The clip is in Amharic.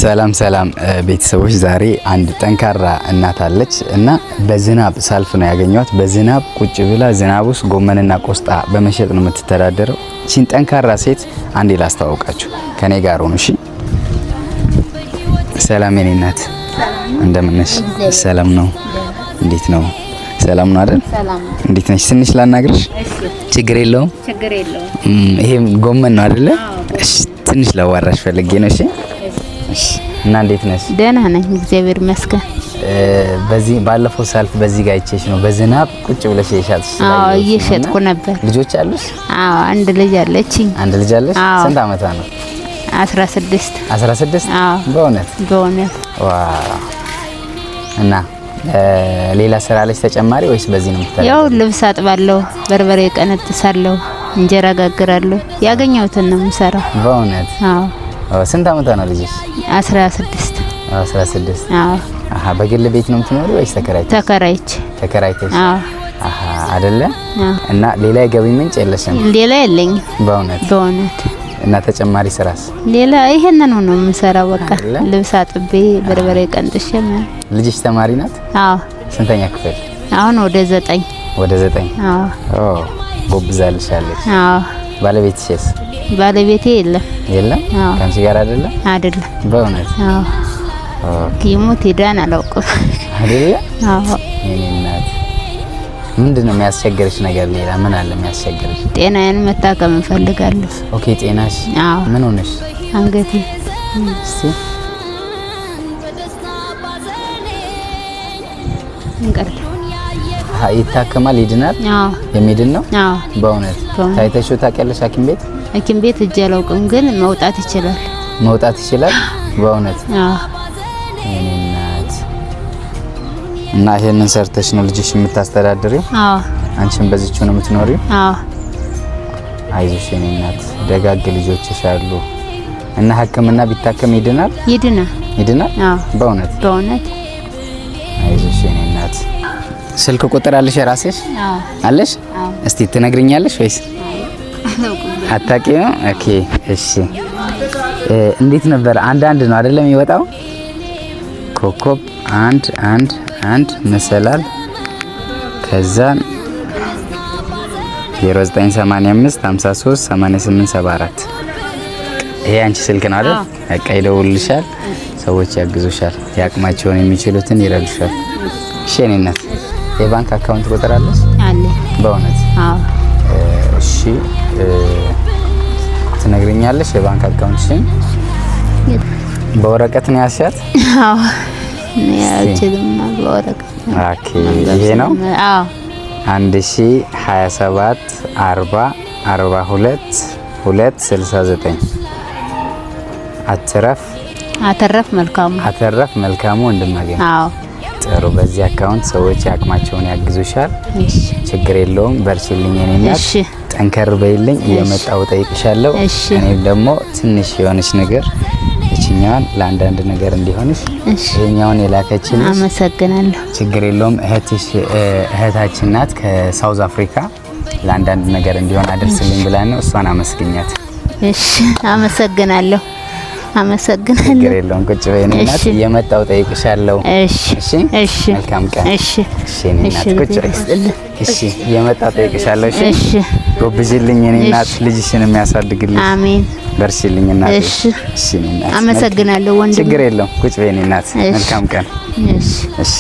ሰላም ሰላም ቤተሰቦች፣ ዛሬ አንድ ጠንካራ እናት አለች እና በዝናብ ሳልፍ ነው ያገኘኋት። በዝናብ ቁጭ ብላ ዝናብ ውስጥ ጎመንና ቆስጣ በመሸጥ ነው የምትተዳደረው። ይህችን ጠንካራ ሴት አንዴ ላስተዋውቃችሁ፣ ከኔ ጋር ሆኑ። እሺ። ሰላም የኔ እናት፣ እንደምን ነሽ? ሰላም ነው። እንዴት ነው? ሰላም ነው አይደል? እንዴት ነሽ? ትንሽ ላናግርሽ። ችግር የለውም? ችግር የለውም። ይሄ ጎመን ነው አይደለ? እሺ፣ ትንሽ ላዋራሽ ፈልጌ ነው። እሺ እሺ። እና እንዴት ነሽ? ደህና ነኝ፣ እግዚአብሔር ይመስገን። በዚህ ባለፈው ሰልፍ በዚህ ጋር አይቼሽ ነው በዝናብ ቁጭ ብለሽ እየሸጥሽ አዎ፣ ስላየሁሽ ነው። እየሸጥኩ እና ነበር። ልጆች አሉሽ? አዎ፣ አንድ ልጅ አለችኝ። አንድ ልጅ አለሽ? አዎ። ስንት አመቷ ነው? 16። 16? አዎ። በእውነት? በእውነት። Wow! እና ሌላ ስራ አለሽ ተጨማሪ ወይስ በዚህ ነው ያው የምትተዳደሪው? ልብስ አጥባለሁ፣ በርበሬ ቀነጥሳለሁ፣ እንጀራ ጋግራለሁ። ያገኘሁትን ነው የምሰራው። በእውነት? አዎ። ስንት አመቷ ነው ልጅሽ? 16። 16? አዎ። አሃ፣ በግል ቤት ነው የምትኖሪው ወይስ ተከራይተሽ? ተከራይቼ። ተከራይተሽ? አዎ። አሃ፣ አይደለ? አዎ። እና ሌላ የገቢ ምንጭ የለሽም? ሌላ የለኝም። በእውነት? በእውነት። እና ተጨማሪ ስራስ? ሌላ ይሄንን ነው የምሰራው። በቃ አይደለ? ልብስ አጥቤ በርበሬ ቀንጥሼ ምናምን። ልጅሽ ተማሪ ናት? አዎ። ስንተኛ ክፍል? አሁን ወደ 9። ወደ 9? አዎ። ኦ፣ ጎብዛልሻለች። አዎ። ባለቤትሽስ? ባለቤቴ የለም። የለም? አዎ። ከአንቺ ጋር አይደለም? አይደለም። በእውነት? አዎ። Okay። ይሙት ይዳን አላውቅም። አይደለ? አዎ። የኔ እናት፣ ምንድን ነው የሚያስቸግርሽ ነገር? ሌላ ምን አለ የሚያስቸግርሽ? ጤናዬን መታከም እፈልጋለሁ። Okay፣ ጤናሽ? አዎ። ምን ሆነሽ? አንገቴ። እስቲ። እንቀርታ። አሃ፣ ይታከማል፣ ይድናል? አዎ። የሚድን ነው? አዎ። በእውነት? በእውነት። ታይተሽው ታውቂያለሽ ሐኪም ቤት? ሐኪም ቤት እጅ አላውቅም፣ ግን መውጣት ይችላል። መውጣት ይችላል? በእውነት? አዎ። የኔ እናት፣ እና ይሄንን ሰርተሽ ነው ልጅሽ የምታስተዳድሪው? አዎ። አንቺም በዚችው ነው የምትኖሪው? አዎ። አይዞሽ የኔ እናት፣ ደጋግ ልጆችሽ አሉ። እና ሕክምና ቢታከም ይድናል? ይድናል። ይድናል? አዎ። በእውነት? በእውነት። አይዞሽ የኔ እናት። ስልክ ቁጥር አለሽ የራስሽ? አዎ። አለሽ? አዎ። እስቲ ትነግሪኛለሽ ወይስ አላውቅም። አታውቂም? Okay፣ እሺ። እንዴት ነበር? አንድ አንድ ነው አይደለም የሚወጣው? ኮከብ አንድ አንድ አንድ መሰላል፣ ከዛን 0985 53 88 74። ይሄ አንቺ ስልክ ነው አይደል? አዎ። በቃ ይደውልልሻል፣ ሰዎች ያግዙሻል፣ የአቅማቸውን የሚችሉትን ይረዱሻል። እሺ የኔ እናት፣ የባንክ account ቁጥር አለሽ? አለ። በእውነት? አዎ። እሺ፣ ትነግሪኛለሽ የባንክ account ሽን? በወረቀት ነው ያስያት? አዎ፣ እኔ አልችልም በወረቀት። Okay፣ ይሄ ነው? አዎ። 1027 40 42 2 69፣ አትረፍ አተረፍ መልካሙ። አተረፍ መልካሙ ወንድማገኝ። አዎ። ጥሩ። በዚህ account ሰዎች ያቅማቸውን ያግዙሻል። እሺ። ችግር የለውም። በርቺልኝ የኔ እናት። እሺ። ጠንከር በይልኝ። እየመጣሁ ጠይቅሻለሁ። እሺ። እኔም ደግሞ ትንሽ የሆነች ነገር እችኛዋን ለአንዳንድ ነገር እንዲሆንሽ እሺ። ይሄኛውን የላከችልሽ። አመሰግናለሁ። ችግር የለውም። እህትሽ፣ እህታችን ናት ከ South Africa፣ ለአንዳንድ ነገር እንዲሆን አደርስልኝ ብላ ነው። እሷን አመስግኛት። እሺ፣ አመሰግናለሁ። አመሰግናለሁ። ችግር የለውም። ቁጭ በይ የኔ እናት። እሺ። እየመጣሁ ጠይቅሻለሁ። እሺ። እሺ። እሺ። መልካም ቀን። እሺ። እሺ የኔ እሺ። እናት፣ ቁጭ በይ። ይስጥልኝ። እሺ፣ እየመጣሁ ጠይቅሻለሁ። እሺ። እሺ። ጎብዥልኝ የኔ እናት፣ እሺ። ልጅሽን የሚያሳድግልኝ። አሜን። በርሺልኝ እናቴ። እሺ። እሺ የኔ እናት። አመሰግናለሁ ወንድም። ችግር የለውም። ቁጭ በይ የኔ እናት። እሺ። መልካም ቀን። እሺ። እሺ።